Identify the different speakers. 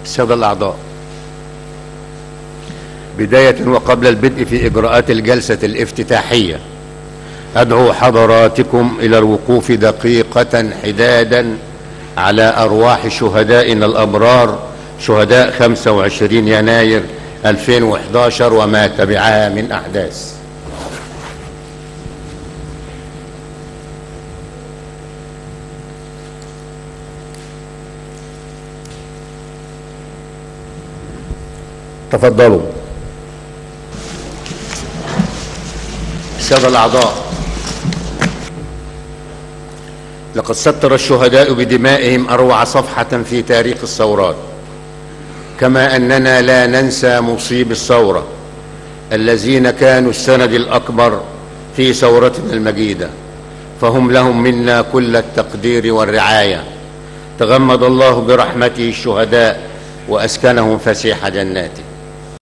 Speaker 1: السادة الأعضاء، بداية وقبل البدء في إجراءات الجلسة الافتتاحية أدعو حضراتكم إلى الوقوف دقيقة حدادا على أرواح شهدائنا الأبرار، شهداء 25 يناير 2011 وما تبعها من أحداث. تفضلوا. السادة الأعضاء، لقد سطر الشهداء بدمائهم أروع صفحة في تاريخ الثورات، كما أننا لا ننسى مصيب الثورة الذين كانوا السند الأكبر في ثورتنا المجيدة، فهم لهم منا كل التقدير والرعاية. تغمد الله برحمته الشهداء وأسكنهم فسيح جناته.